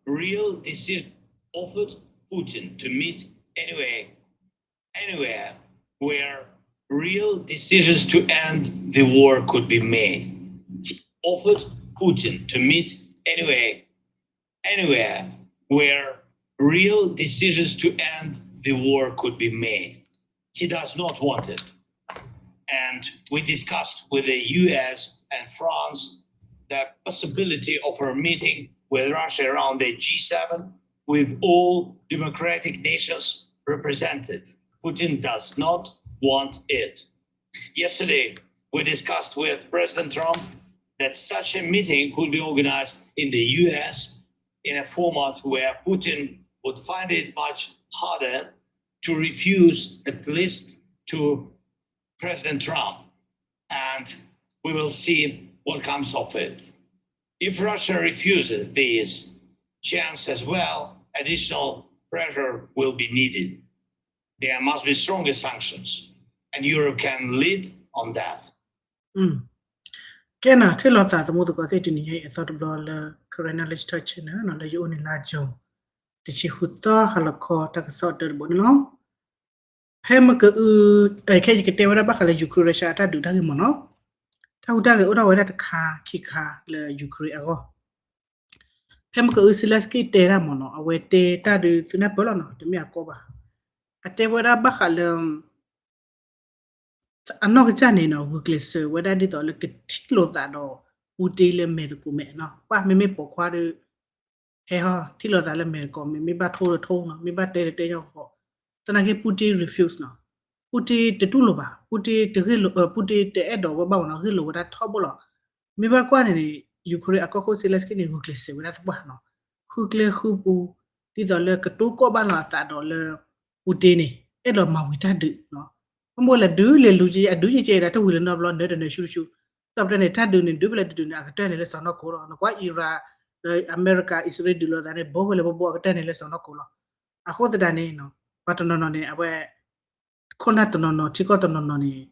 real decision offered Putin to meet anyway, anywhere where real decisions to end the war could be made. He offered Putin to meet anyway, anywhere where real decisions to end the war could be made. He does not want it. And we discussed with the U S and France the possibility of a meeting with Russia around the G seven with all democratic nations represented. Putin does not want it. Yesterday, we discussed with President Trump that such a meeting could be organized in the U S in a format where Putin would find it much harder to refuse, at least to President Trump. And we will see what comes of it. If Russia refuses this, chance as well, additional pressure will be needed. There must be stronger sanctions, and Europe can lead on that. ကဲနီၤ ထံၣ်လိာ်သးသမူသကိးသ့ၣ်တနံၤညါအံၤ အသီတဘျီလၢ Karen Knowledge Talk Channel နီၤ လၢယအိၣ်န့ၣ်လါ June တဆံဃုသီ ဟါလီၤခီ တၢ်ကစီၣ်တၢတဘိန့ၣ်လီၤ. ဖဲမကအု ခဲအံၤယကတဲဝဲဒၣ်ဘၣ်ဃးလၢ Ukraine Russia အတၢ်ဒုးတၢ်ဂ့ၢ်မ့ၢ်နီၤ, တၢ်ဟူးတၢ်ဂဲၤအိၣ်ထီၣ်ဝဲဒၣ်တခါခံခါလၢ Ukraine အဂီၢ်, ဖဲမကအု Zelensky တဲဒၣ်မ့ၢ်နီၤ အဝဲတဲတၢ်ဒုးသုနၢ်ပၢၢ်လီၤနီၤ တမ့ၢ်အကီဘၣ်, အတဲဝဲဒၣ်ဘၣ်ဃးလၢ အနီၢ်ကစၢ်န့ၣ်နီၤ ဂုာ်ကျဲးစၢးဝဲဒၣ်ဒ်သိးလၢကထံၣ်လိာ်သးဒီး Putin လၢမဲာ်သကိးမဲာ်နီၤ, ပှၤမ့မ့ၢ်ပိာ်ခွါဒီး ဟဲဟီထံၣ်လိာ်သးလၢမဲာ်သကိးမဲာ် မ့ၢ်ဘၣ်ထိဒီးထိနီၤ မ့ၢ်ဘၣ်တဲဒီးတဲညီဃီ, သနာ်က့ Putin refuse နီၤ, Putin တတူၢ်လိာ်ဘၣ်, Putin တဂ့ၢ်လိာ် Putin တအဲၣ်ဒိးဝဲဘၣ်မ့ၢ်နီၤ ဂ့ၢ်လိာ်ဝဲဒၣ်ထီဘိလီၤ. မ့ၢ်ဘၣ်ကွၢ်န့ၣ်န့ၣ် Ukraine အကီၢ်ခိၣ် Zelensky န့ၣ် ဂုာ်ကျဲးစၢးဝဲဒၣ်သပှၢ်နီၤ, ဃုကျဲဃုပူၤ ဒ်သိးလၢကတိၤကီၢ်ဘၣ်လီၤအသးဒီးလၢ Putin န့ၣ် အဲၣ်ဒိးမၤဝံၤတၢ်ဒုးနီၤ, ဘၣ်မနုၤလဲၣ် ဒုးလဲၤလူၤကဲ အဒုးကဲကဲဒီး တဝံၤလၢၤနီတဘျီ နၢတနၢၤဆူတဆူ, ဒီးပတဲန့ၣ် တၢ်ဒုးန့ၣ် ဒုးဖဲလဲၣ်တဒုးန့ၣ် အကတၢၢ်န့ၣ်လၢစီၤနီၢ်ခိလီၤ, နကွၢ် Iran ဒီးအမဲရကၤ အံၣ်စရ့လးဒုးလိာ်သးန့ၣ် ဘိဖဲလဲၣ်ဘိဘိ အကတၢၢ်န့ၣ်လၢစီၤနီၢ်ခိလီၤ. အဃိသတးန့ၣ် ပှၤတနီၤနီၤန့ၣ် အဝဲ ခိၣ်နၢ်တနီၤနီၤ ထံကီၢ်တနီၤနီၤန့ၣ်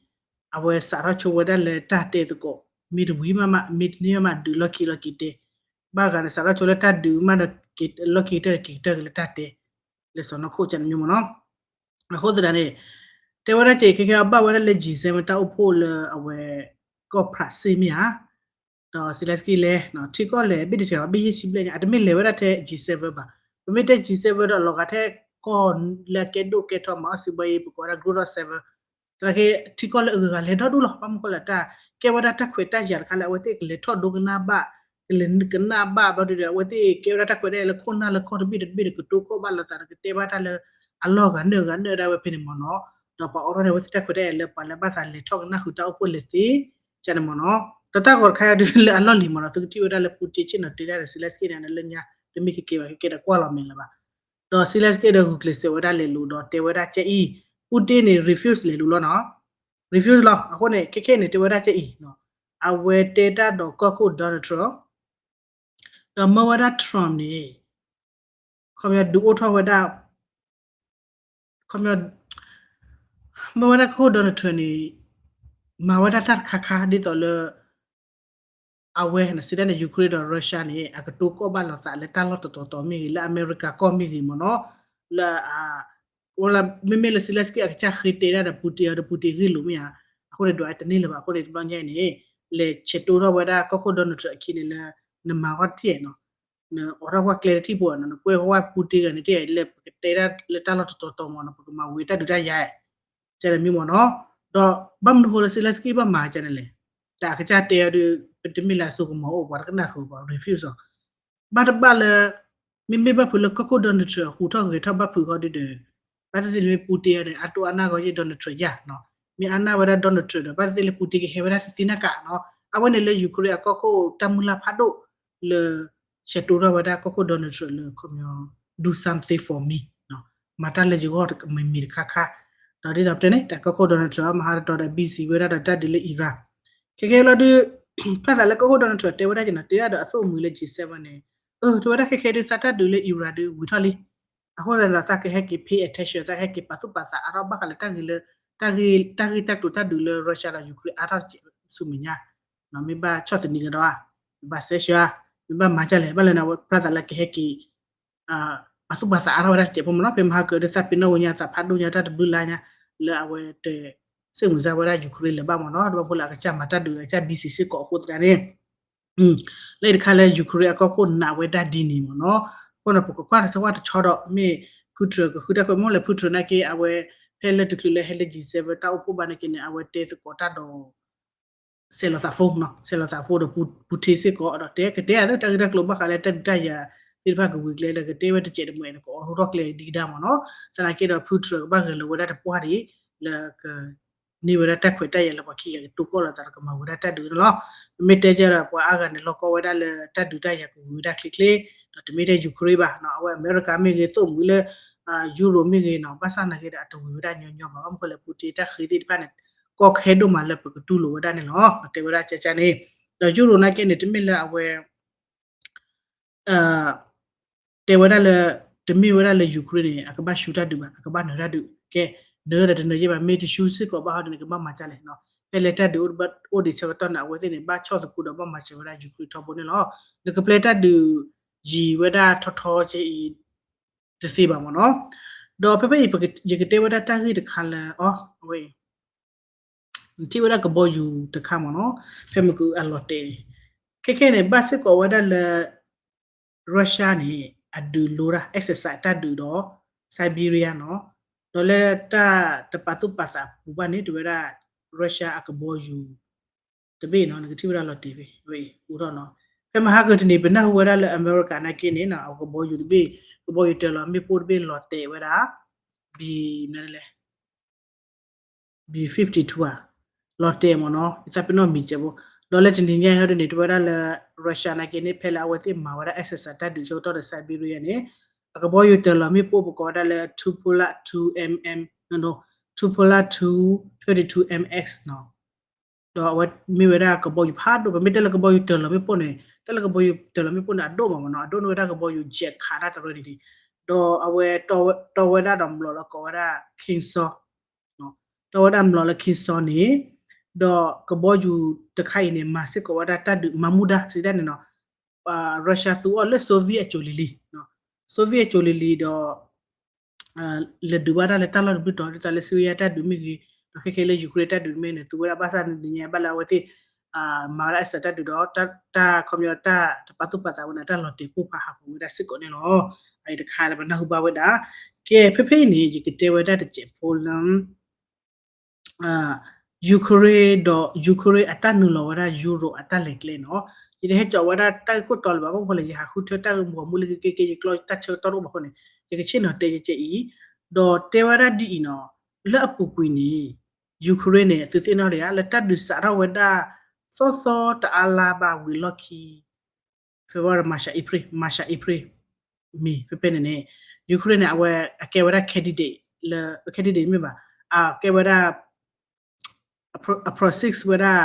အဝဲစးထီၣ်ဆိဝဲဒၣ်လၢတၢ်တဲသကိး မ့ၢ်တဝံၤမးမး မ့ၢ်တန့ၢ်မးမး ဒုးလီၢ်ခံလီၢ်ခံတဲ, ဘၣ်ဂၤန့ၣ် စးထီၣ်ဆိလၢတၢ်ဒုးမးဒီး လီၢ်ခံကတၢၢ်ဒီး က့ၤကတၢၢ်က့ၤလၢတၢ်တဲ လၢစီၤနီၢ်ခိကန့ၣ်မ့ၢ်နီၤ. အဃိသတးန့ၣ် တဲဝဲဒၣ်က့ၤ ခဲကဲအဘၣ်ဝဲဒၣ်လၢ G seven တၢ်အိၣ်ဖှိၣ်လၢအဝဲ ကီၢ်ဖြးစ့ၣ်မ့ၢ်ဧါ, ဒီး Zelensky လဲၤ ထံကီၢ်လဲၤ ဘ့ၣ်တထံၣ်ဘၣ် ဘ့ၣ်ယဲၢ်ဆံဘျဲၣ်ညါ အတမ့ၢ်လဲၤဝဲဒၣ်ထဲ G seven ဘၣ်. ပမ့ၢ်တဲ G seven ဒီး လီၤဂာ်ထဲကီၢ်လၢအကဲဒိၣ်ကဲထီ မၤအီၣ်စံးဘီအံၤ ပကိးဝဲဒၣ် Group of Seven သနာ်က့ ထံကီၢ်လၢအဂုၤအဂၤလဲၤဒီဒူၣ်လီၤ. ဘၣ်မနုၤဃိလဲၣ် တၢ်ကဲဝဲဒၣ်တၢ်ခွဲးတၢ်ယာ်တခါလၢ အဝဲသ့ၣ်ကလဲၤထီၣ်ဒိကနၣ်ဘၣ် ကလဲၤကနၣ်ဘၣ်ဘျီဒုဒီး အဝဲသ့ၣ်ကဲဝဲဒၣ်တၢ်ခွဲးတၢ်ယာ်လၢခိၣ်နၢ်လၢကီၢ်တဘ့ၣ်တဘ့ၣ်ဒီး ကတိၤကီၢ်ဘၣ်လိာ်သးဒီး ကတဲဘၣ်တၢ်လၢအလီၢ်ဂၤနၢၣ်ဂၤနၢၣ်ဒၣ်ဝဲဖဲန့ၣ်မ့ၢ်နီၤ. ဒီးပှၤအိးထီၣ်န့ၢ်အဝဲသ့ၣ်တၢ်ခွဲးတၢ်ယာ်လၢ ပှၤလၢဘၣ်သးလဲၤထီၣ်ကနၣ်ဃုာ်တၢ်အိၣ်ဖှိၣ်လဲၤသ့ ကန့ၣ်မ့ၢ်နီၤ. ဒီးတၢ်ဂီၤတခါအံၤဒုးလၢအလီၢ်လံၤမ့ၢ်နီၤ သုကထံၣ်ဝဲဒၣ်လၢ Putin ဆ့ၣ်နီၤတဲဒၣ်ဒီး Zelensky န့ၣ် လၢညါ တမ့ၢ်ကကဲဘၣ် ကကဲဒီးကွၢ်လီၤမဲာ်လၢၤဘၣ်. ဒီး Zelensky ဒီးဂုာ်ကျဲးစၢးဝဲဒၣ်လဲၤလူၤဒီးတဲဝဲဒၣ်ကဲအံၤ Putin န့ၣ် refuse လဲၤလူၤလီၤနီၤ refuse လီၤ. အဃိန့ၣ် ခဲခဲန့ၣ် တဲဝဲဒၣ်ကဲအံၤ အဝဲတဲတၢ်ဒီးကီၢ်ခိၣ် Donald Trump ဒီးမၢဝဲဒၣ် Trump န့ၣ် ခီပညီဒုးအိၣ်ထီၣ်ဝဲဒၣ် ခီပညီ မၢဝဲဒၣ်ကီၢ်ခိၣ် Donald Trump န့ၣ် မၤဝဲဒၣ်တၢ်တခါခါဒ်သိးလၢ အဝဲစံးဒၣ်န့ၣ် Ukraine ဒီး Russia န့ၣ် အကတိၤကီၢ်ဘၣ်လိာ်သးလၢတၢ်လီၢ်တတီၤတီၤမ့ၢ်ဂ့ၤ လၢအမဲရကၤကီၢ်မ့ၢ်ဂ့ၤမ့ၢ်နီၤ လၢ မ့မ့ၢ်လၢ Zelensky အကစၢ်ဃ့တဲဒၣ်ဒီး Putin အီၤဒီး Putin ဂ့ၢ်လိာ်မ့ၢ်ဧါ, အဃိန့ၣ် ဒွးတန့ၢ်လၢၤဘၣ်. အဃိန့ၣ် တဘျီညါအံၤန့ၣ် လဲၤဆဲးတိၢ်ထီၣ်ဝဲဒၣ်ကီၢ်ခိၣ် Donald Trump အခံန့ၣ်လၢ နမၤဂီၢ်တထံၣ်နီၤ, နအိးထီၣ်ကွၢ်ကျဲတထံၣ်ဖိနီၤ, နကွဲဃီဝဲ Putin ဂၤန့ၣ်တထံၣ်လၢပကတဲဒၣ်လၢတၢ်လီၢ်တတီၤတီၤမ့ၢ်နီၤ, ပကမၤဝံၤတၢ်ဒုးတၢ်ယၤ ကန့ၣ်မ့ၢ်နီၤ. ဒီးဘၣ်မနုၤဃိလၢ Zelensky ဘၣ်မၤကန့ၣ်လဲၣ်, တၢ်အကစၢ်တဲအီၤဒီး ပတမ့ၢ်လၢအစိကမီၤအိၣ် ပှၤတကနၣ်ဃုာ်ပှၤ refuse အီၤ ဘၣ်တဘၣ်လၢ မ့မ့ၢ်ဘၣ်ဖုးလၢကီၢ်ခိၣ် Donald Trump ဟူးထီၣ်ဂဲၤထီၣ်ဘၣ်ဖုးဃီဒုဒီး ဘၣ်သ့ၣ်သ့ၣ်လၢမ့ၢ် Putin န့ၣ် အတိအနၢ်ဂီၢ်ယဲၢ် Donald Trump ယၤနီၤ, မ့ၢ်အနၢ်ဝဲဒၣ် Donald Trump ဒီး ဘၣ်သ့ၣ်သ့ၣ်လၢ Putin ကဟဲဝဲဒၣ်သ့သ့နၢ်ကးနီၤ, အဝဲန့ၣ်လၢ Ukraine အကီၢ်ခိၣ်တၢ်မုၢ်လၢ်ဖးဒိၣ်လၢ ဆဲးတိၢ်ထီၣ်ဝဲဒၣ်ကီၢ်ခိၣ် Donald Trump လၢ ခီပညီ do something for me မၤတၢ်လၢယဂီၢ်မ့မ့ၢ်တခါခါ, ဒီးဒ်သိးပတဲန့ၣ် တၢ်ကီၢ်ခိၣ် Donald Trump အမၤဟးတတီၤဒီး busy ဝဲဒၣ်ဒီးတၢ်ဒုးလၢ Iran ခဲကဲလီၤဒု ဖျါသးလၢကီၢ်ခိၣ် Donald Trump တဲဝဲဒၣ်က့ၤနီၤ တဲဒၣ်ဒီးအသိၣ်အမှံၤလၢ G seven န့ၣ် အၢ တဲဝဲဒၣ်ခဲခဲဒု သးတၢ်ဒုးလၢ Iran ဒု ဝံၤထီၣ်လံ, အဃိသတးဒီး သးကဟဲက့ၤ pay attention သးဟဲက့ၤပာ်သူၣ်ပာ်သးအါထီၣ်ဘၣ်ဃးလၢတၢ်ဂ့ၢ်လၢ တၢ်ဂ့ၢ်တၢ်ကျိၤတၢ်ဒုးလၢ Russia ဒီး Ukraine အါထီၣ်ဆူမဲာ်ညါ, မ့ၢ်ဘၣ်ဆီၣ်သနံးကဒီးဧါ, မ့ၢ်ဘၣ် sanction ဧါ, မ့ၢ်ဘၣ်မၤကလဲၣ်, ဘၣ်လၢန့ၣ် အဝဲဖျါသးလၢကဟဲက့ၤ ပာ်သူၣ်ပာ်သးအါထီၣ်ဝဲဒၣ်တစဲးဖိမ့ၢ်နီၤ, ဖဲမဟါကဒီးသးပ့ၤနီၣ်ဝဲညါသးဖးဒိၣ်ညါတၢ်တဘျုးလါညါ လၢအဝဲတ စ့ၣ်မုၢ်စၢ်ဝဲဒၣ် Ukraine လၢၤဘၣ်မ့ၢ်နီၤ, ဒီးဘၣ်မနုၤဃိလၢအကစၢ်မၤတၢ်ဒုးဒီးကစၢ် busy စ့ၢ်ကီးအဃိသတးန့ၣ် လၢတခါလၢ Ukraine အကီၢ်ခိၣ်နာ်ဝဲဒၣ်ဒ်န့ၣ်မ့ၢ်နီၤ, အဃိန့ၣ် ပကကွၢ်တၢ်ဆၢကွၢ်တဆီဒီး မ့ၢ် Putin ကဃုတၢ်ကွဲးမ့ၢ်လဲၣ် Putin နာ်က့ အဝဲ ဖဲလၢတချုးလၢဟဲလၢ G seven တၢ်အိၣ်ဖှိၣ်ဘၣ်နာ်က့န့ၣ် အဝဲတဲသကိးတၢ်ဒီး ဆဲးလီၤသး phone နီၤ, ဆဲးလီၤသး phone ဒီး Putin စ့ၢ်ကီး ဒီးတဲကတဲအသးတၢ်ဂ့ၢ်တၢ်ကျိၤဘၣ်ဃးလၢတၢ်ဒုးတၢ်ယၤသ့ၣ်တဖၣ် ကဝံၤကျဲလၢကတဲဝဲတစဲးတမှဲာ်န့ၣ် ကအိးထီၣ်ကျဲဒံကဒါမ့ၢ်နီၤ, သနာ်က့ဒီး Putin ကဘၣ်ဂဲၤလိာ်ဝဲဒၣ်တပှၢ်ဒံး လၢက န့ၢ်ဝဲဒၣ်တၢ်ခွဲးတၢ်ယာ်လၢပှၤခံဂၤကတိၤကီၢ်လိာ်သးဒီးကမၤဝဲဒၣ်တၢ်ဒုးန့ၣ်လီၤ. ပမ့ၢ်တဲကဒီးပှၤအါဂၤန့ၣ် လီၢ်ကီဝဲဒၣ်လၢတၢ်ဒုးတၢ်ယၤကဝံၤဝဲဒၣ်ချ့ချ့, ဒီးတမ့ၢ်ထဲ Ukraine ဘၣ်နီၤ, အဝဲအမဲရကၤမ့ၢ်ဂ့ၤ သိၣ်မှံၤလၢ Europe မ့ၢ်ဂ့ၤနီၤ, ဘၣ်ဆၣ်နာ်က့ဒီး အတဝံၤဝဲဒၣ်ညီညီဘၣ်, ဘၣ်မနုၤဃိလဲၣ် Putin တၢ်ဃ့သ့ၣ်တဖၣ်န့ၣ် ကီခဲဒိၣ်မးလၢပကတူၢ်လိာ်ဝဲဒၣ်န့ၣ်လီၤ, တဲဝဲဒၣ်ကကန့ၣ်, ဒီး Europe နာ်က့န့ၣ် တမ့ၢ်လၢအဝဲ တဲဝဲဒၣ်လၢ တမ့ၢ်ဝဲဒၣ်လၢ Ukraine န့ၣ် အကဘၣ်ဆူတၢ်ဒုးဘၣ်, အကဘၣ်နၢၤတၢ်ဒုး, ကဲ နၢၤဒီးတနၢၤယဲၢ်ဘၣ်, မ့ၢ်တဆူစ့ၢ်ကီးဘၣ်ဟီဒ်န့ၣ် ကဘၣ်မၤကၢ်လဲၣ်နီၤ, ဖဲလဲၣ်တၢ်ဒုးအိၣ်ဒံးဆၢကတီၢ်န့ၣ် အဝဲသ့ၣ်န့ၣ် ဘၣ်ဆီၣ်သခူဒီးဘၣ်မၤစၢၤဝဲဒၣ် Ukraine ထီဘိန့ၣ်လီၤ. နကပျဲတၢ်ဒုးယံၤဝဲဒၣ်ထီထီကဲအံၤ တသ့ဘၣ်မ့ၢ်နီၤ, ဒီးဖဲဖဲအံၤ ယကတဲဝဲဒၣ်တၢ်ဂ့ၢ်တခါလၢ အီ အဝဲအံၤ နထံၣ်ဝဲဒၣ်ကဘီယူၤတခါမ့ၢ်နီၤ, ဖဲမုၢ်ကအလီၤတဲာ်န့ၣ်, ခဲခဲန့ၣ် ဘၣ်စ့ၢ်ကီးဝဲဒၣ်လၢ Russia န့ၣ် အဒုးလိတၢ် exercise တၢ်ဒုးဒီး Siberia နီၤ, ဒီးလၢတၢ်တပာ်သူၣ်ပာ်သးပူၤဘၣ်န့ၣ် တဝဲဒၣ် Russia အကဘီယူၤ တဘ့ၣ်နီၤ, နကထံၣ်ဝဲဒၣ်လီၤတဲာ်ဖဲ အိၣ်ထီၣ်နီၤ, ဖဲမဟါကတနံၤ ပနၢ်ဟူဝဲဒၣ်လၢအမဲရကၤနာ်က့န့ၣ်နီၤ, အကဘီယူၤတဘ့ၣ် ကဘီယူၤတၢၤလီၤမ့ၣ်ပိၢ်တဘ့ၣ်လီၤတဲာ်ဝဲဒၣ် ဘီ B fifty-two ဧါ, လီၤတဲာ်မ့ၢ်နီၤ, ယသးပ့ၤနီၣ်မံၤစဲးဖိ, ဒီးလၢတနံၤညါအံၤဟီဒ်န့ၣ် တဝဲဒၣ်လၢ Russia နာ်က့န့ၣ် ဖဲလၢအဝဲသ့ၣ်မၤဝဲဒၣ် exercise တၢ်ဒုးဆၢကတီၢ်ဒီး Siberia န့ၣ်, အကဘီယူၤတၢၤလီၤမ့ၣ်ပိၢ်ပကိးဝဲဒၣ်လၢ Tupolev two M M, Tupolev two twenty-two M X နီၤ, ဒီးအဝဲမ့ၢ်ဝဲဒၣ်ကဘီယူၤဖးဒိၣ်, ပမ့ၢ်တဲလၢကဘီယူၤတၢၤလီၤမ့ၣ်ပိၢ်န့ၣ် တၢ်လၢကဘီယူၤတၢၤလီၤမ့ၣ်ပိၢ်န့ၣ် အဒိၣ်မးမ့ၢ်နီၤ, အဒိၣ်န့ၢ်ဝဲဒၣ်ကဘီယူၤ jet ခးတၢ်တရၢန့ၣ်န့ၣ်, ဒီးအဝဲတီဝဲဒၣ်ဒီးမျိာ်လၢကိးဝဲဒၣ် Kinzhal, တီဝဲဒၣ်မျိာ်လၢ Kinzhal န့ၣ်, ဒီးကဘီယူၤတခါအံၤန့ၣ် မၤစ့ၢ်ကီးဝဲဒၣ်တၢ်ဒုး မၤမူဒါ စံးတၢ်န့ၣ်နီၤ, Russia သူအီၤလၢ Soviet အစိၤလံၤလံၤ, Soviet အစိၤလံၤလံၤဒီး လဲၤဒုးဘၣ်တၢ်လၢတၢ်လီၢ်တဘျုးတီၤ ဒ်သိးလၢ Syria တၢ်ဒုးမ့ၢ်ဂ့ၤ, ဒီးခဲခဲလၢ Ukraine တၢ်ဒုးမ့ၢ်န့ၣ် သူဝဲဒၣ်ဘၣ်ဆၣ်န့ၣ် တနံၤညါဘၣ်လၢအဝဲသ့ၣ် မၤဝဲဒၣ် exercise တၢ်ဒုးဒီး တၢ်ခီပညီတၢ်တပာ်သူၣ်ပာ်သးဝဲန့ၣ် တၢ်လီၤတဲာ်ပိၢ်ဖးဟးဂီၤဝဲဒၣ်စ့ၢ်ကီးန့ၣ်လီၤ. အအံၤတခါလၢပနၢ်ဟူဘၣ်ဝဲဒၣ်, ကဲ ဖဲဖဲအံၤန့ၣ် ယကတဲဝဲဒၣ်တစဲးဖိလၢ Ukraine ဒီး Ukraine အတၢ်နုာ်လီၤဝဲဒၣ် Europe အတၢ်လဲၤကျဲနီၤ, ယတဟဲကၠီးဝဲဒၣ်တၢ်ဂ့ၢ်ခိၣ်တီလၢၤဘၣ်, ဘၣ်မနုၤဃိလဲၣ် ယဟးဃုထၢတၢ်ဂ့ၢ်မူမူလၢကကဲကဲ ယကျီၢ်တၢ်ဆၢကတီၢ်တအိၣ်ဘၣ်အဃိန့ၣ် ယကဆ့ၣ်နီၤတဲယကဲအံၤ, ဒီးတဲဝဲဒၣ်ဒ်အံၤနီၤ, လၢအပူၤကွံာ်န့ၣ် Ukraine န့ၣ် သုသ့ၣ်နီၣ်ဒံးဧါ လၢတၢ်ဒုးစးထီၣ်ဝဲဒၣ် သီသီတအါလါဘၣ်ဝံၤလီၢ်ခံ February, March, April, March, April, May ဖဲဖဲန့ၣ်န့ၣ် Ukraine န့ၣ် အဝဲအကဲဝဲဒၣ် candidate လၢ candidate မ့ၢ်ဘၣ်, အကဲဝဲဒၣ် အ process ဝဲဒၣ်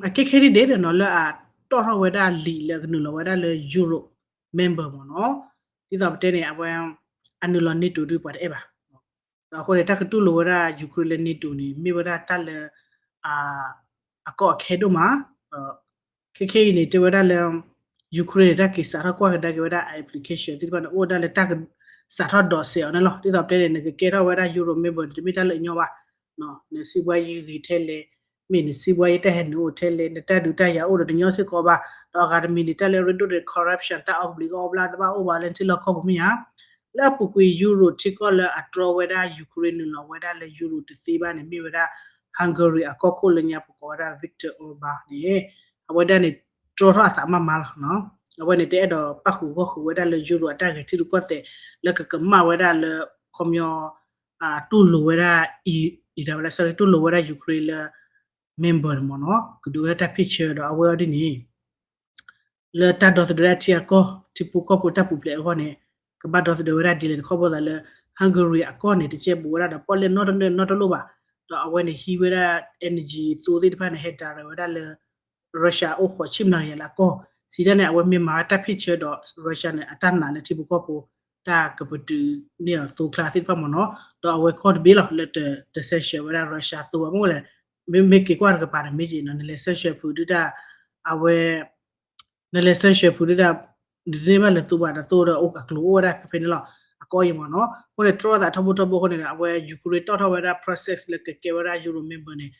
အကဲ candidate နီၤ လၢအတီၣ်ထီၣ်ဝဲဒၣ်လံာ်လၢကနုာ်လီၤဝဲဒၣ်လၢ Europe member မ့ၢ်နီၤ, ဒ်သိးပတဲန့ၣ် အဝဲ အနုာ်လီၤ NATO ဒုးပှၤတအဲၣ်ဘၣ်, ဒီးအဃိန့ၣ် တၢ်ကတူၢ်လိာ်ဝဲဒၣ် Ukraine လၢ NATO န့ၣ် မ့ၢ်ဝဲဒၣ်တၢ်လၢ အကီအခဲဒိၣ်မး, ခဲခဲအံၤန့ၣ် တဲဝဲဒၣ်လၢ Ukraine န့ၣ် တၢ်က့ၤစးထီၣ်ကွၢ်ကဒါက့ၤဝဲဒၣ် application သ့ၣ်တဖၣ်န့ၣ် အိၣ်ဝဲဒၣ်လၢတၢ်ကစးထီၣ်ဒိးစဲးအီၤန့ၣ်လီၤ. ဒ်သိးပတဲန့ၣ် နကကဲထီၣ်ဝဲဒၣ် Europe member န့ၣ် တမ့ၢ်တၢ်လၢအညီဘၣ်, နစံးဘှါယံၤဂ့ၤထဲလဲၣ်, မ့ၢ်နစံးဘှါယံၤတၢ်ဟဲနုာ်အိၣ်ထဲလဲၣ်, နတၢ်ဒုးတၢ်ယၤအိၣ်ဒီးတညီစ့ၢ်ကီးဘၣ်, ဒီးအဂၤတမံၤန့ၣ် တၢ်လၢအရ့ဒိၣ်န့ၣ် corruption တၢ်အီၣ်ကဘျံးကီၢ်ဘျၣ်တဘၣ်အိၣ်ဘၣ်လၢထံလီၢ်ကီၢ်ပူၤမ့ၢ်ဧါ. လၢအပူၤကွံာ် Europe ထံကီၢ်လၢအတြီဝဲဒၣ် Ukraine နုာ်လီၤဝဲဒၣ်လၢ Europe တသ့ဘၣ်န့ၣ် မ့ၢ်ဝဲဒၣ် Hungary အကီၢ်ခိၣ်လၢညါပကိးဝဲဒၣ် Viktor Orban န့ၣ်, အဝဲဒၣ်န့ၣ် တြီထီၣ်အသးမးမးလီၤ. အဝဲန့ၣ် တအဲၣ်ဒိးပၣ်ဃုာ်ဂီၢ်ဃုာ်ဝဲဒၣ်လၢ Europe အတၢ်ဂဲၤထံရူၢ်ကီၢ်သဲး လၢကကမၣ်ဝဲဒၣ်လၢ ခီပညီ တူၢ်လိာ်ဝဲဒၣ် sorry တူၢ်လိာ်ဝဲဒၣ် Ukraine လၢ member န့ၣ်မ့ၢ်နီၤ, ကဒုးဝဲဒၣ်တၢ် picture ဒီးအဝဲအီၤဒ်န့ၣ် လၢတၢ်ဒီသဒၢဒၣ်ထံအကီၢ် ထံဖိကီၢ်ဖိတၢ်ပူၤဖျဲးအဂီၢ်န့ၣ် ကဘၣ်ဒီသဒၢဝဲဒၣ်ဒ်လဲၣ်တခီဘၣ်သးလၢ Hungary အကီၢ်န့ၣ် တကဲဘူးဝဲဒၣ်ဒီး ပီၣ်လဲၣ်နီတန့ၢ်နီတလိၣ်ဘၣ်, ဒီးအဝဲန့ၣ်ဟံးဝဲဒၣ် energy သိသ့ၣ်တဖၣ်န့ၣ် ဟဲ direct ဝဲဒၣ်လၢ Russia အိၣ်ဃိးဆံမျးကယၤလၢအကီၢ်, စံးတၢ်န့ၣ် အဝဲမ့ၢ်မၤဝဲတၢ် picture ဒီး Russia န့ၣ် အတၢ်နာ်လၢထံဖိကီၢ်ဖိ တၢ်ကပတုာ်န့ၢ်အီၤသိချါသ့ၣ်တဖၣ်မ့ၢ်နီၤ, ဒီးအဝဲကီၢ်တဘ့ၣ်လီၤ လၢတ sanction ဝဲဒၣ် Russia သိဘၣ်မ့ၢ်လဲၣ်, မ့မ့ၢ်က့ၤကွၢ်တကပၤန့ၣ် မ့ၢ်က့ၤနီၤ နလဲၤ sanction ဖုးဒုၣ်တၢ် အဝဲ နလဲၤ sanction ဖုးဒုၣ်တၢ် ဒ်န့ၣ်ဘၣ်လဲၤသိးဘၣ်ဒီးသိးဒီးအကျိၤအိၣ်ဝဲဒၣ်ဖဲဖဲန့ၣ်လီၤ. အကီယံာ်မ့ၢ်နီၤ. အဃိန့ၣ် တြီသးထီဘိထီဘိအဃိန့ၣ်ဒီး အဝဲ Ukraine တီၣ်ထီၣ်ဝဲဒၣ် process လၢကကဲဝဲဒၣ် Euro member န့ၣ်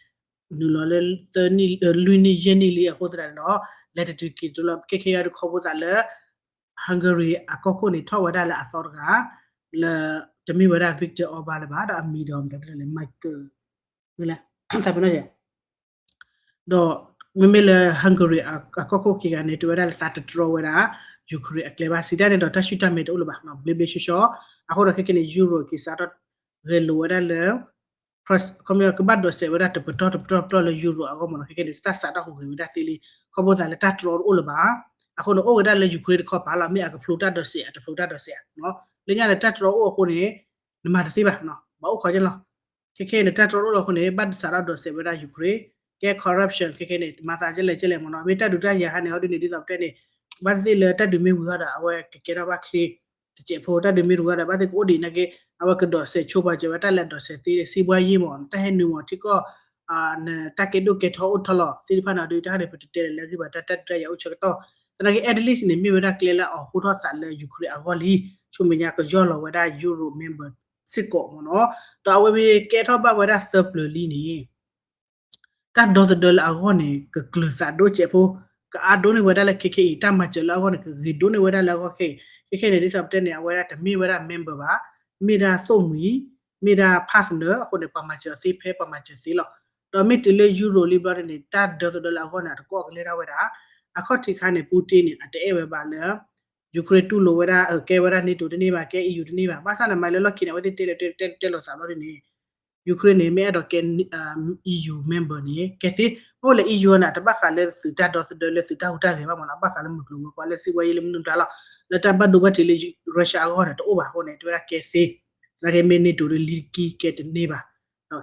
နုာ်လီၤလၢ သၢနံၣ် လွံၢ်နံၣ်ယဲၢ်နံၣ်လံအဃိသတးန့ၣ်ဒီး လဲၤတတုၤက့ၤတလီၤ ခဲခဲအံၤဒုးခီဖျိသးလၢ Hungary အကီၢ်ခိၣ်န့ၣ် ထီၣ်ဝဲဒၣ်လၢအသီတဂၤ လၢ တမ့ၢ်ဝဲဒၣ် Viktor Orban လၢၤဘၣ် ဒီးအမံၤဒီးမတၤတလဲၣ် Michael မ့ၢ်လဲၣ် တၢ်ပနီၣ်ယဲ ဒီးမ့မ့ၢ်လၢ Hungary အကီၢ်ခိၣ်ခံဂၤန့ၣ် တဲဝဲဒၣ်လၢသးတတြီဝဲဒၣ် Ukraine အကျဲဘၣ် စံးတၢ်န့ၣ်ဒီးတၢ်ဆူၣ်တၢ်မဲာ်တအိၣ်လၢၤဘၣ် ဘျ့ဘျ့ဆှီဆှီ အဃိဒီးခဲခဲန့ၣ် Euro က့ၤစးထီၣ်ဂဲၤလိာ်ဝဲဒၣ်လၢ ကဘၣ်ဒိးစဲးဝဲဒၣ်တပတီၢ်တပတီၢ်တပတီၢ်လၢ Euro အဂီၢ်မ့ၢ်နီၤ ခဲခဲန့ၣ် တၢ်စးထီၣ်ဟူးဂဲၤဝဲဒၣ်သ့လံ ခီဖျိသးလၢတၢ်တြီတအိၣ်လၢၤဘၣ် အဃိန့ၣ် အိၣ်ဝဲဒၣ်လၢ Ukraine တခီပၤလီၤ မ့ၢ်အကဖျိတၢ်ဒိးစဲး အတဖျိတၢ်ဒိးစဲးဧါ လၢညါန့ၣ် တၢ်တြီအိၣ်အဃိန့ၣ် နမၤတသ့ဘၣ် ဘၣ်အိၣ်ခိးက့လီၤ ခဲခဲန့ၣ် တၢ်တြီအိၣ်လီၤအဃိန့ၣ် ဘၣ်စးထီၣ်ဒိးစဲးဝဲဒၣ် Ukraine ကဲ corruption ခဲခဲန့ၣ် မၤသးကဲလဲၣ်ကဲလဲၣ်မ့ၢ်နီၤ မ့ၢ်တၢ်ဒုးတၢ်ယၤဟါန့ၣ် ဟီဒ်န့ၣ် ဒ်သိးပတဲန့ၣ် ဘၣ်သ့ၣ်လၢတၢ်ဒုးမ့ၢ်ဝံၤဃီဒီး အဝဲကကဲထီၣ်ဘၣ်ချ့ တစဲးဖိ တၢ်ဒုးမ့ၢ်တဝံၤဒီး ဘၣ်သ့ၣ်ကအိၣ်ဒံးနာ်က့ အဝဲကဒိးစဲးဆိပာ်စၢၤဝဲတၢ်လၢအဒိးစဲးသ့ စံးဘှါယ့ၢ်မ့ၢ် တၢ်ဟဲနုာ်မ့ၢ်ထံကီၢ် နတၢ်ကဲဒိၣ်ကဲထီအိၣ်ထီၣ်လီၤ သ့ၣ်တဖၣ်န့ၣ်ဒီး တၢ်ဟဲန့ၣ် ပတတဲလၢၤလၢအဂ့ၢ်ဘၣ် တၢ်တၢ်ဒုးတၢ်ယၤအိၣ်ဆၢကတီၢ် သနာ်က့ at least န့ၣ် မ့ၢ်ဝဲဒၣ်ကျဲလၢအဟိထီၣ်သးလၢ Ukraine အဂီၢ်လံ ဆူမဲာ်ညါကယီၢ်လီၤဝဲဒၣ် Euro member စ့ၢ်ကီးမ့ၢ်နီၤ ဒီးအဝဲမ့ၢ်ကဲထီၣ်ဘၣ်ဝဲဒၣ်သၢပျၢၤလံန့ၣ် တၢ်ဒီသဒၢလၢအဂီၢ်န့ၣ် ကကျၢၤသးဒိၣ်စဲးဖိ ကအါဒိၣ်န့ၢ်ဝဲဒၣ်လၢခဲခဲအံၤ တၢ်မၤစၢၤလၢအဂီၢ်န့ၣ် ကဂ့ၤဒိၣ်န့ၢ်ဝဲဒၣ်လၢအဂီၢ်ခဲအံၤ ခဲခဲန့ၣ် ဒ်သိးပတဲန့ၣ် အဝဲဒၣ်တမ့ၢ်ဝဲဒၣ် member ဘၣ် မ့ၢ်ဒၣ်သိၣ်မှံၤ မ့ၢ်ဒၣ် partner အဃိန့ၣ် ပှၤမၤစၢၤအီၤသ့ဖဲပှၤမၤစၢၤသ့လီၤ. ဒီးမ့ၢ်တုၤလၢ Euro လံဘျီန့ၣ် တၢ်ဒီသဒၢလၢအဂီၢ်န့ၣ် အတကိးကလဲၤထီၣ်ဝဲဒၣ် အခီၣ်ထံးခါန့ၣ် Putin န့ၣ် အတအဲၣ်ဝဲဘၣ်လၢ Ukraine တူၢ်လိာ်ဝဲဒၣ် ကဲဝဲဒၣ် NATO တန့ၢ်ဘၣ် ကဲ EU တန့ၢ်ဘၣ် ဘၣ်ဆၣ်န့ၣ် မၤလၢလီၢ်ခံန့ၣ် အဝဲသ့ၣ်တဲလီၤတဲလီၤသးဘျီန့ၣ် Ukraine န့ၣ် မ့ၢ်အဲၣ်ဒိးကဲ EU member န့ၣ် ကဲသ့ အိၣ်လၢ EU န့ၣ် တဘၣ်ဃးလၢသုးတၢ်ဒီသဒၢလၢသုးတၢ်ဟူးတၢ်ဂဲၤဘၣ်မ့ၢ်နီၤ ဘၣ်ဃးလၢမုၢ်ကျိၤဝဲၤကွာ်လၢစံးဘှါယ့ၢ်လၢမနုၤတၢ်လီၤ လၢတၢ်ဘၣ်ဒိဘၣ်ထံးလၢ Russia အဂီၢ်န့ၣ် တအိၣ်ဘၣ်အဃိန့ၣ် တဲဝဲဒၣ်ကဲသ့ သနာ်က့မ့ၢ် NATO ဒီးလံကံကဲတန့ၢ်ဘၣ်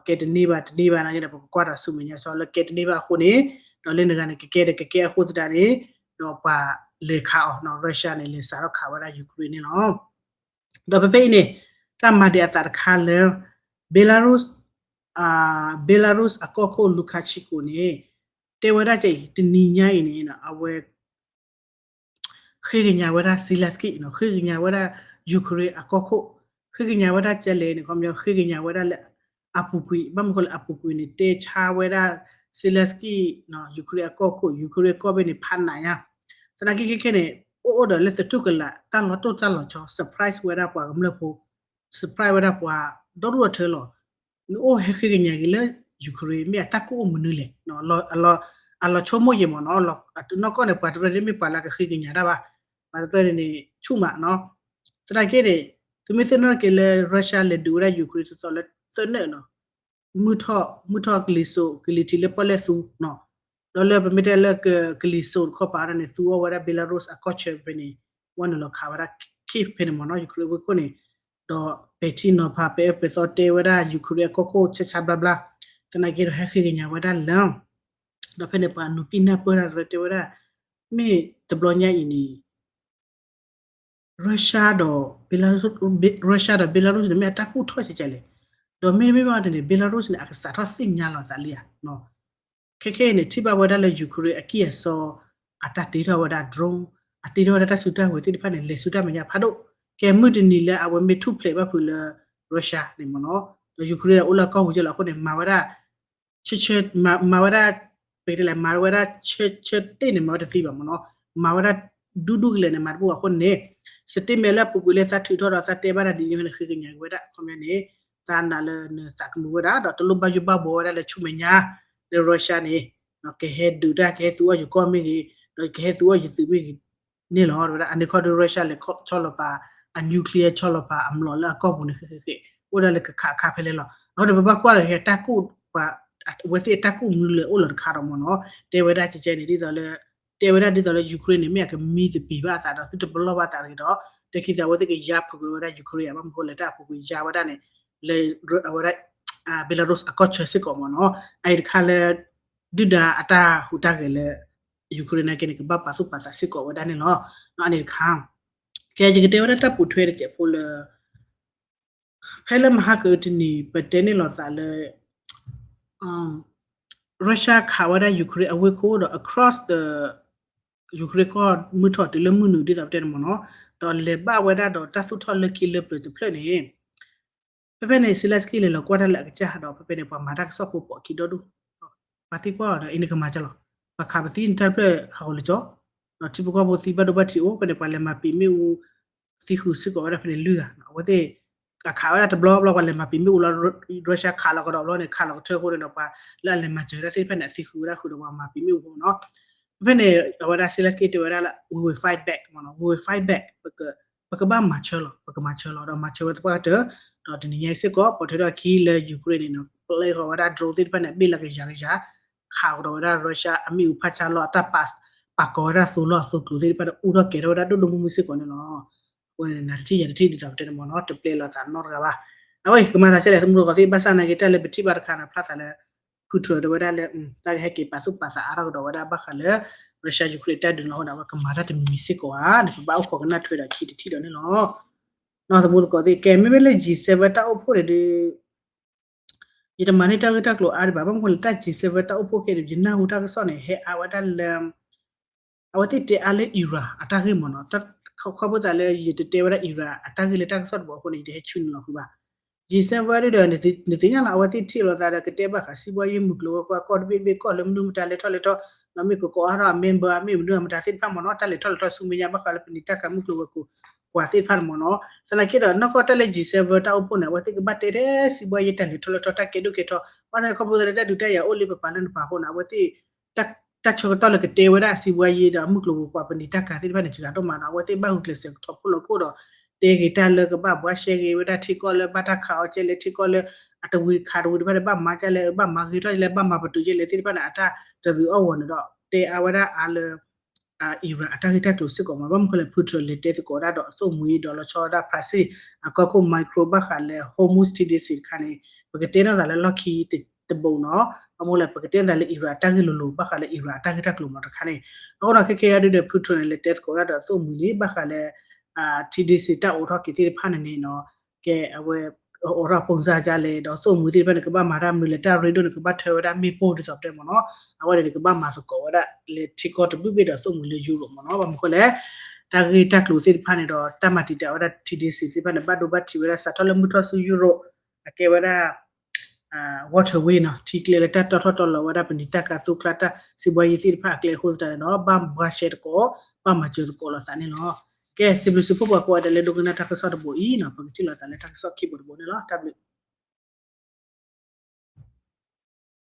ကဲတန့ၢ်ဘၣ်တန့ၢ်ဘၣ်နာ်က့ဒီး ပကကွၢ်ဒီးဆူမဲာ်ညါစီလၢကဲတန့ၢ်ဘၣ်အဃိန့ၣ် ဒီးလၢနဂၤန့ၣ် ကကဲဒီးကကဲအဃိသတးန့ၣ် ဒီးပှၤလဲၤခးအီၤ Russia န့ၣ် လဲၤစးထီၣ်ခးဝဲဒၣ် Ukraine န့ၣ်လီၤ. ဒီးဖဲဖဲအံၤန့ၣ် တၢ်မၤဒံးအသးတခါလၢ Belarus Belarus အကီၢ်ခိၣ် Lukashenko န့ၣ် တဲဝဲဒၣ်ကအံၤ တနံၤညါအံၤန့ၣ် အဝဲ ဃ့ကညးဝဲဒၣ် Zelensky ဃ့ကညးဝဲဒၣ် Ukraine အကီၢ်ခိၣ် ဃ့ကညးဝဲဒၣ်ကဲလဲၣ်န့ၣ် ခီပညီ ဃ့ကညးဝဲဒၣ်လၢ အပူၤကွံာ် ဘၣ်မနုၤဃိလၢအပူၤကွံာ်န့ၣ် တဲဆါဝဲဒၣ် Zelensky Ukraine အကီၢ်ခိၣ် Ukraine အကီၢ်ဘ့ၣ်န့ၣ် ဖးနးညါ သနာ်က့ခဲခဲန့ၣ် အိၣ်အိၣ်ဒီးလၢသတူၢ်ကလာ် တၢ်လီၤတိၢ်တၢ်လီၤဆီ surprise ဝဲဒၣ်ပှၤကမျၢၢ်ဖိ surprise ဝဲဒၣ်ပှၤဒီဒူၣ်ဒီထၢလီၤ. နအိၣ်ဟဲဃ့ကညးက့ၤလၢ Ukraine မ့ၢ်အတၢ်ကူၣ်အိၣ်မနုၤလဲၣ် အလီၤဆိကမိၣ်ယဲၢ်မ့ၢ်နီၤ နီၢ်ကီၢ်န့ၣ် ပှၤတရၢန့ၣ်မ့ၢ်ပှၤလၢကဃ့ကညးတၢ်ဘၣ် ပှၤတရၢန့ၣ်န့ၣ် ဆူၣ်မးနီၤ သနာ်က့န့ၣ် သုမ့ၢ်သ့ၣ်နီၣ်က့ၤလၢ Russia လဲၤဒုးဝဲဒၣ် Ukraine တသီလၢသၢနၢၣ်နီၤ မုၢ်ထီၣ် မုၢ်ထီၣ်ကလံၤစိး ကလံၤထံးလၢပီၣ်လဲၣ်သူနီၤ ဒီးလၢပမ့ၢ်တဲလၢကလံၤစိးတခီပၤန့ၣ် သူအီၣ်ဝဲဒၣ် Belarus အကီၢ်ဆၢဖဲန့ၣ် ဝဲနုာ်လီၤခးဝဲဒၣ် Kyiv ဖဲန့ၣ်မ့ၢ်နီၤ Ukraine ဝ့ၢ်ခိၣ်န့ၣ် ဒီးပဲာ်ထံနီၤဖးပဲာ်အၢပဲာ်သီတဲဝဲဒၣ် Ukraine အကီၢ်ခိၣ်ဆၢဆါဘျါဘျါ သနာ်က့ဒီးဟဲဃ့ကညးဝဲဒၣ်လၢ ဒီးဖဲန့ၣ်ပှၤနူၤပံၢ်နၢ်ပၢၢ်တၢ်တရၢတဲဝဲဒၣ် မ့ၢ်တဘျီညါအံၤန့ၣ် Russia ဒီး Russia ဒီး Belarus န့ၣ် မ့ၢ်အတၢ်ကူၣ်ထီၣ်ကဲကဲလဲၣ် ဒီးမ့တမ့ၢ်ဘၣ်န့ၣ် Belarus န့ၣ် အကစးထီၣ်သ့ၣ်ညါလီၤသးလံဧါ ခဲခဲအံၤန့ၣ် ထံၣ်ဘၣ်ဝဲဒၣ်လၢ Ukraine အကံၢ်အစီ အတၢ်တ့ထီၣ်ဝဲဒၣ် drone အတ့ထီၣ်ဝဲဒၣ်တၢ်စုတၢ်ဝဲၤသ့ၣ်တဖၣ်န့ၣ် လဲၤဆူတၢ်မဲာ်ညါဖးဒိၣ် ကဲမုၢ်တနံၤလၢအဝဲမ့ၢ်ထူၣ်ဖျဲးဘၣ်ဖုးလၢ Russia န့ၣ်မ့ၢ်နီၤ ဒီး Ukraine ဒီးအိၣ်လၢအကီၢ်ပူၤကဲလီၤအဃိန့ၣ် မၤဝဲဒၣ် ဆၢဆၢ မၤဝဲဒၣ် ပကတဲလဲၣ် မၤဝဲဒၣ်ဆၢဆၢတ့ၢ်န့ၣ် မၤဝဲတသ့ဘၣ်မ့ၢ်နီၤ မၤဝဲဒၣ်ဒူဒူကလဲာ်န့ၣ် မၤတဘူၣ်အဃိန့ၣ် statement လၢအပူၤကွံာ်လၢသးထုးထီၣ်ဒီးသးတဲဘၣ်တၢ်ဒ်န့ၣ်န့ၣ် ဃ့ကညးက့ၤဝဲဒၣ် အခီပညီန့ၣ် သးနာ်လၢနသးကမုာ်ဝဲဒၣ် ဒီးတလိၣ်ဘၣ်ယိၣ်ဘၣ်ဘှီဝဲဒၣ်လၢဆူမဲာ်ညါ လၢ Russia န့ၣ် ကဟဲဒုးတၢ် ကဟဲသူအီၣ်ယကီၢ်မ့ၢ်ဂ့ၤ ဒီးကဟဲသူအီၣ်ယသုးမ့ၢ်ဂ့ၤ န့ၣ်လီၤ ဝဲဒၣ် အန့ၣ်ခီဒီး Russia လဲၤဆီလီၤပာ် အ nuclear ဆီလီၤပာ်အမျိာ်လၢအကီၢ်ပူၤန့ၣ် ဃဲဃဲဃဲ အိၣ်ဒၣ်လၢကခးအခါဖဲလဲၣ်လီၤ အဃိန့ၣ် ပဘၣ်ကွၢ်ဒီး တၢ်ကူၣ် အဝဲသ့ၣ်အတၢ်ကူၣ်မနုၤလဲၣ်အိၣ်လီၤတခါဒီးမ့ၢ်နီၤ တဲဝဲဒၣ်ကဲကဲန့ၣ် ဒ်သိးလၢ တဲဝဲဒၣ်ဒ်သိးလၢ Ukraine န့ၣ် မ့ၢ်အကမံသပ့ၤဘၣ်အသးဒီး သုတပလီၢ်ဘၣ်သးတဂ့ၤဒီး တၢ်ခံသးအဝဲသ့ၣ်ကယါဖုးကွံာ်ဝဲဒၣ် Ukraine ဘၣ်မနုၤဃိလဲၣ် တၢ်အပူၤကွံာ်ယါဝဲဒၣ်န့ၣ် လၢ အဝဲဒၣ် Belarus အကီၢ်ဆၢစ့ၢ်ကီးမ့ၢ်နီၤ အအံၤတခါလၢ ဒုၣ်ဒါအတၢ်ဟူးတၢ်ဂဲၤလၢ Ukraine နာ်က့န့ၣ် ကဘၣ်ပာ်သူၣ်ပာ်သးစ့ၢ်ကီးဝဲဒၣ်န့ၣ်လီၤ. အန့ၣ်တခါ ကဲယကတဲဝဲဒၣ်တၢ်ပိာ်ထွဲတစဲးဖိလၢ ဖဲလၢမဟါကတနံၤ ပတဲန့ၢ်လိာ်သးလၢ Russia ခးဝဲဒၣ် Ukraine အဝ့ၢ်ခိၣ်ဒီး across the ယူၤခရ့ၣ်ကီၢ်မုၢ်ထီၣ်တုၤလၢမုၢ်နုာ်ဒ်သိးပတဲန့ၣ်မ့ၢ်နီၤ, ဒီးလဲၤဘၣ်ဝဲဒၣ်ဒီးတၢ်သူၣ်ထီၣ်လၢခံလၢပျၢၤတဖျၢၣ်န့ၣ် ဖဲဖဲန့ၣ် Zelensky လဲၤလီၤကွၢ်တၢ်လၢအကစၢ်ဒီး ဖဲဖဲန့ၣ် ပှၤမၤတၢ်ကစီၣ်ဖိပိာ်ခံဒီဒူၣ်, ပှၤသံကွၢ်အီၤဒီး အံၤနကမၤကလီၤ, ပှၤခးပသံနတၢ်တဖျၢၣ်ဟးဂီၤလၢကၠီ, ဒီးထံဖိကီၢ်ဖိသံဘၣ်ဒိဘၣ်ထံးအိၣ် ဖဲန့ၣ် ပှၤလဲၤမၤပံာ်မ့ၣ်အူ သံဃုာ်စ့ၢ်ကီးဝဲဒၣ်ဖဲန့ၣ်လွံၢ်ဂၤ, အဝဲသ့ၣ် အခးဝဲဒၣ်တဘျီဘျီ ပှၤလဲၤမၤပံာ်မ့ၣ်အူလီၤ, Russia ခးလီၤကဒီးဘျီန့ၣ် ခးလီၤကထၢအဃိန့ၣ်ဒီး ပှၤလၢအလဲၤမၤစၢၤဝဲဒၣ်သ့ၣ်တဖၣ်န့ၣ် အသံဃုာ်ဝဲဒၣ်ဃုာ်ဒီးပှၤမၤပံာ်မ့ၣ်အူဖိမ့ၢ်နီၤ, ဖဲဖဲန့ၣ် အဝဲဒၣ် Zelensky တဲဝဲဒၣ်လၢ we will fight back မ့ၢ်နီၤ, we will fight back ပကဘၣ်မၤဆၢလီၤ, ပကမၤဆၢလီၤ ဒီးမၤဆၢဝဲသပှၢ်ကတၢၢ်, ဒီးတနံၤညါအံၤစ့ၢ်ကီး ပိာ်ထွဲထီၣ်အခံလၢ Ukraine န့ၣ်နီၤ ပျဲဃီၤဝဲဒၣ် drone သ့ၣ်တဖၣ်န့ၣ် အဘ့ၣ်လၢကယၤကယၤ, ခးကဒီးဝဲဒၣ် Russia အမ့ၣ်အူဖးဆါလီၢ် အတၢ်ပာ်ကီၤဝဲဒၣ်သိလီၢ်အသိကျိၤသ့ၣ်တဖၣ်ဒီး အူထီၣ်ကဲၤထီၣ်ဝဲဒၣ်ဒိၣ်ဒိၣ်မုၢ်မုၢ်စ့ၢ်ကီးန့ၣ်လီၤ. အဃိန့ၣ် နၤတထံၣ်ယၤတထံၣ်ဒ်သိးပတဲန့ၣ်မ့ၢ်နီၤ တပျဲလီၤသးနီတဂၤဘၣ်. အဝဲအံၤ ကမၤသးဒ်လဲၣ် သမူတကိးသ့ၣ် ဘၣ်ဆၣ်နာ်က့ တၢ်လၢပထံၣ်ဘၣ်တခါန့ၣ် ဖျါသးလၢ Putin တဲဝဲဒၣ်လၢ တၢ်ကဟဲက့ၤပာ်သူၣ်ပာ်သးအါထီၣ်ကဒီးဝဲဒၣ်ဘၣ်ဃးလၢ Russia Ukraine တၢ်ဒုးလီၤအဃိန့ၣ် အဝဲကမၤတၢ်တမံၤမံၤစ့ၢ်ကီးဧါန့ၣ် ပဘၣ်အိၣ်ခိးကနၣ်ထွဲဒီးခံတထံၣ်ဒီးန့ၣ်လီၤ. နီၤ သမူတကိးသ့ၣ် ကဲ မ့မ့ၢ်လၢ G seven တၢ်အိၣ်ဖှိၣ်န့ၣ်ဒီး ယတမၤန့ၢ်တၢ်ဂ့ၢ်တၢ်ကျိၤအါဒံးဘၣ် ဘၣ်မနုၤဃိလဲၣ် တၢ် G seven တၢ်အိၣ်ဖှိၣ်ခဲအံၤန့ၣ် ယနၢ်ဟူတၢ်ကစီၣ်န့ၣ် ဟဲအါဝဲဒၣ်လၢ အဝဲသ့ၣ်တဲအါလၢ Iran အတၢ်ဂ့ၢ်မ့ၢ်နီၤ, ခီဖျိသးလၢယတတဲဝဲဒၣ် Iran အတၢ်ဂ့ၢ်လၢတၢ်ကစီၣ်တဘိအဃိန့ၣ် ယတဟဲဆူန့ၣ်လီၤဃုာ်ဘၣ်. G seven ဒီး နသ့ၣ်ညါလီၤ အဝဲသ့ၣ်ထံၣ်လိာ်သးဒီးကတဲဘၣ်ဃး စံးဘှါယ့ၢ်မုၢ်ကျိၤဝဲၤကွာ် ကီၢ်တဘ့ၣ်ဘ့ၣ် ကီၢ်လၢမနုၤမတၤလဲၤထီၣ်လဲၤထီၣ် နီၢ်မ့ၢ်ကကိးအါထီၣ်အ member အမ့ၢ်မနုၤအမတၤသ့ၣ်တဖၣ်မ့ၢ်နီၤ တၢ်လဲၤထီၣ်လဲၤထီၣ်ဆူမဲာ်ညါ ဘၣ်ဃးလၢပနံာ်တၢ်ကၤမုၢ်ကျိၤဝဲၤကွာ်သ့ၣ်တဖၣ်န့ၣ်မ့ၢ်နီၤ. သနာ်က့ဒီး နီၢ်ကီၢ်တၢ်လၢ G seven တၢ်အိၣ်ဖှိၣ်န့ၣ် အဝဲသ့ၣ်ကဘၣ်တဲထဲစံးဘှါယ့ၢ်တၢ်လဲၤထီၣ်လဲၤထီၣ် တၢ်ကဲဒိၣ်ကဲထီၣ် ဘၣ်ဆၣ်ခီဖျိလၢတၢ်ဒုးတၢ်ယၤအိၣ်လၢပပာ်လၢနပာ်အဃိန့ၣ် အဝဲသ့ၣ် တၢ်ဆၢကတီၢ်လၢကတဲဝဲဒၣ်စံးဘှါယ့ၢ်ဒီးမုၢ်ကျိၤဝဲၤကွာ်ပနံာ်တၢ်ကၤသ့ၣ်တဖၣ်န့ၣ် စှၤဒိၣ်မးနီၤ အဝဲသ့ၣ်ဘၣ်ဂုာ်ကျဲးစၢးကထီၣ်ဖှိၣ်လီၤခိၣ်ဒီး တဲက့ၤတၢ်လၢကဘၣ်ဘှါရှဲက့ၤဝဲဒၣ်ထံကီၢ်လၢဘၣ်တၢ်ခးအီၤကဲလဲၣ် ထံကီၢ်လၢအတဝံၤတခါတဝံၤတဖၣ်န့ၣ် ဘၣ်မၤကဲလဲၣ် ဘၣ်မၤဂ့ၤထီၣ်ကဲလဲၣ် ဘၣ်မၤပတုာ်ကဲလဲၣ်သ့ၣ်တဖၣ်န့ၣ် အတၢ်တရံးအီၣ်ဝီၤန့ၣ်ဒီး တဲအါဝဲဒၣ်အါလၢ Iran အတၢ်ဂ့ၢ်တၢ်ကျိၤစ့ၢ်ကီးမ့ၢ် ဘၣ်မနုၤဃိလဲၣ် Putin လဲၤတဲသကိးဒၣ်ဒီးအသိၣ်မှံၤဒီးလီၤဆီဒၣ် Brazil အကီၢ်ခိၣ် micro ဘၣ်ဃးလၢ Hormuz T D C တခါန့ၣ် ပကတဲနီၢ်သးလၢလီၢ်ခံတဘိနီၤ ဘၣ်မနုၤလဲၣ် ပကတဲနီၢ်သးလၢ Iran အတၢ်ဂ့ၢ်လိၤလိၤ ဘၣ်ဃးလၢ Iran အတၢ်ဂ့ၢ်တၢ်ကျိၤမ့ၢ်တခါန့ၣ် အဃိဒီးခဲခဲအံၤဒုဒီး Putin န့ၣ် လဲၤတဲသကိးဒၣ်ဒီးအသိၣ်မှံၤလံ ဘၣ်ဃးလၢ T D C တၢ်အိးထီၣ်က့ၤသ့ၣ်တဖၣ်န့ၣ်န့ၣ်နီၤ ကဲအဝဲ အိးထီၣ် ပုံစံ ကလဲၣ် ဒီးသိၣ်မှံၤသ့ၣ်တဖၣ်န့ၣ် ကဘၣ်မၤတၢ်မနုၤလဲၣ် တၢ်ရ့ဒိၣ်န့ၣ် ကဘၣ်ထၢဝဲဒၣ်မ့ၣ်ပိၢ်ဒ်သိးပတဲမ့ၢ်နီၤ အဝဲန့ၣ်န့ၣ် ကဘၣ်မၤသကိးဝဲဒၣ်လၢထံကီၢ်တဘ့ၣ်ဘ့ၣ်ဒီးသိၣ်မှံၤလၢ Europe မ့ၢ်နီၤ ဘၣ်မနုၤဃိလဲၣ် တၢ်ဂ့ၢ်တၢ်ကျိၤသ့ၣ်တဖၣ်န့ၣ်ဒီး တၢ်မၤတံာ်တာ်ဝဲဒၣ် T D C သ့ၣ်တဖၣ်န့ၣ် ဘၣ်ဒိဘၣ်ထံးဝဲဒၣ် စးထီၣ်လၢမုၢ်ထီၣ်ဆူ Europe အကဲဝဲဒၣ် waterway နီၤ ထံကျဲလၢတၢ်တီထီၣ်တီလီၤဝဲဒၣ် ပနံာ်တၢ်ကၤသူကျါတၢ်စံးဘှါယ့ၢ်သ့ၣ်တဖၣ်အကျဲအဃိသတးန့ၣ်ဒီး ဘၣ်ဘှါရှဲသကိး ဘၣ်မၤစၢၤသကိးလိာ်သးန့ၣ်လီၤ. ကဲ စံးဘျုးစံးဖှိၣ်ပှၤကိးဂၤဒဲးလၢဒိကနၣ်တၢ်ကစီၣ်တဘိအံၤနီၤ ပကထံၣ်လိာ်သးလၢတၢ်ကစီၣ်ခံဘိတဘိန့ၣ်လီၤ. တၢ်ဘျုး